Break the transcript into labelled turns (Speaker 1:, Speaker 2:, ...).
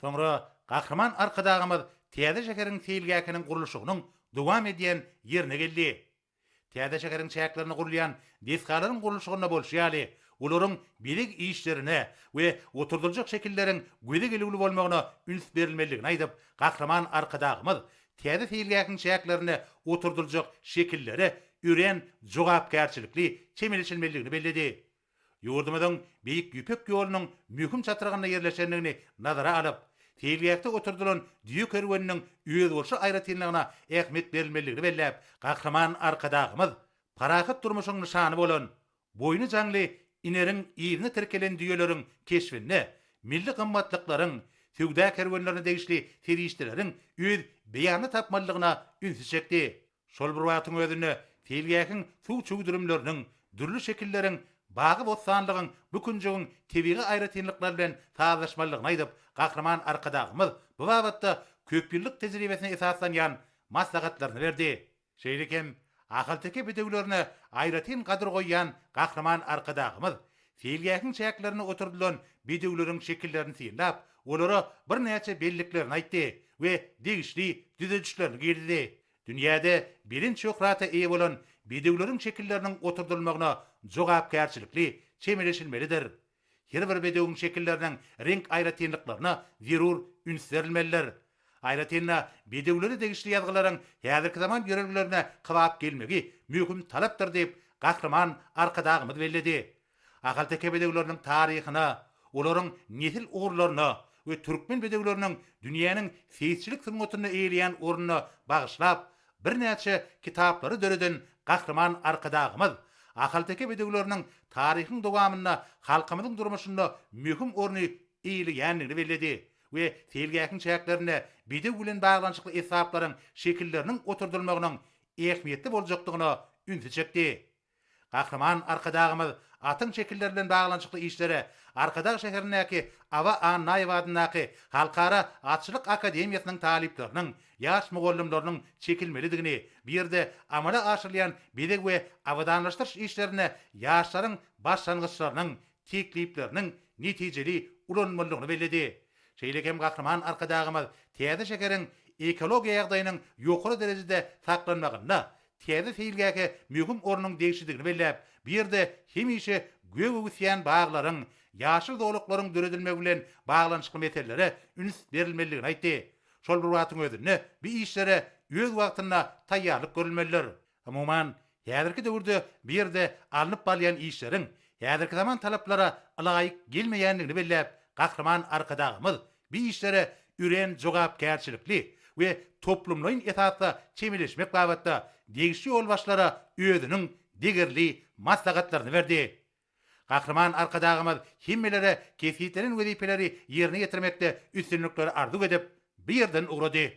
Speaker 1: Soňra Gahryman Arkadagymyz täze şäheriň seýilgähiniň gurluşygynyň dowam edýän ýerine geldi. Täze şäheriň çäklerinde gurulýan desgalaryň gurluşygynda bolşy ýaly, olaryň bezeg işlerine we oturdyljak şekilleriň göze gelüwli bolmagyna üns berilmelidigini aýdyp, Gahryman Arkadagymyz täze seýilgähiň çäklerinde oturdyljak şekillere örän jogapkärçilikli çemeleşilmelidigini belledi. Ýurdumyzyň Beýik Ýüpek ýolunyň möhüm çatrygynda ýerleşendigini nazara alyp, seýilgähde oturdylan düýe kerweniniň özboluşly aýratynlygyna ähmiýet berilmelidigini belläp, Gahryman Arkadagymyz parahat durmuşyň nyşany bolan, boýny jaňly ineriň yzyna tirkelen düýeleriň keşbinde milli gymmatlyklaryň, söwda kerwenlerine degişli serişdeleriň öz beýanyny tapmalydygyna ünsi çekdi. Şol bir wagtyň özünde seýilgähiň suw çüwdürimleriniň, dürli şekilleriň bagy-bossanlygyň bu künjegiň tebigy aýratynlyklary bilen sazlaşmalydygyny aýdyp, Gahryman Arkadagymyz bu babatda köpýyllyk tejribesine esaslanýan maslahatlaryny berdi. Şeýle hem ahalteke bedewlerine aýratyn gadyr goýýan Gahryman Arkadagymyz seýilgähiň çäklerinde oturdylan bedewleriň şekillerini synlap, olara birnäçe belliklerini aýtdy we degişli düzedişlerini girizdi. Dünýäde belent şöhrata eýe bolan bedewleriň şekilleriniň oturdylmagyna jogapkärçilikli çemeleşilmelidir. Her bir bedewiň şekilleriniň reňk aýratynlyklaryna zerur üns berilmelidir. Aýratyn-da, bedewlere degişli ýazgylaryň häzirki zaman ýörelgelerine kybap gelmegi möhüm talapdyr diýip, Gahryman Arkadagymyz belledi. Ahalteke bedewleriniň taryhyna, olaryň nesil ugurlaryna we türkmen bedewleriniň dünýäniň seýisçilik sungatynda eýeleýän ornuna bagyşlap, birnäçe kitaplary döreden Gahryman Arkadagymyz ahalteke bedewleriniň taryhyň dowamynda halkymyzyň durmuşynda möhüm orny eýeleýändigini belledi we seýilgähiň çäklerinde bedew bilen baglanyşykly esbaplaryň şekilleriniň oturdylmagynyň ähmiýetli boljakdygyna ünsi çekdi. Gahryman Arkadagymyz atyň şekilleri bilen baglanyşykly işlere Arkadag şäherindäki Aba Annaýew adyndaky Halkara atçylyk akademiýasynyň talyplarynyň, ýaş mugallymlarynyň çekilmelidigini, bu ýerde amala aşyrylýan bezeg we abadanlaşdyryş işlerinde ýaşlaryň başlangyçlarynyň, teklipleriniň netijeli ulanylmalydygyny belledi. Şeýle hem Gahryman Arkadagymyz täze şäheriň ekologiýa ýagdaýynyň ýokary derejede saklanmagynda täze seýilgähe möhüm ornuň degişlidigini belläp, bu ýerde hemişe gök öwüsýän baglaryň, ýaşyl zolaklaryň döredilmegi bilen baglanyşykly meselelere üns berilmelidigini aýtdy. Şol bir wagtyň özünde bu işlere öz wagtynda taýýarlyk görülmelidir. Umuman, häzirki döwürde bu ýerde alnyp barylýan işleriň häzirki zaman talaplara ylaýyk gelmeýändigini belläp, Gahryman Arkadagymyz bu işlere örän jogapkärçilikli we toplumlaýyn esasda çemeleşmek babatda degişli ýolbaşçylara özüniň degerli maslahatlaryny berdi. Gahryman Arkadagymyz hemmelere kesgitlenen wezipeleri ýerine ýetirmekde üstünlikleri arzuw edip, bu ýerden ugrady.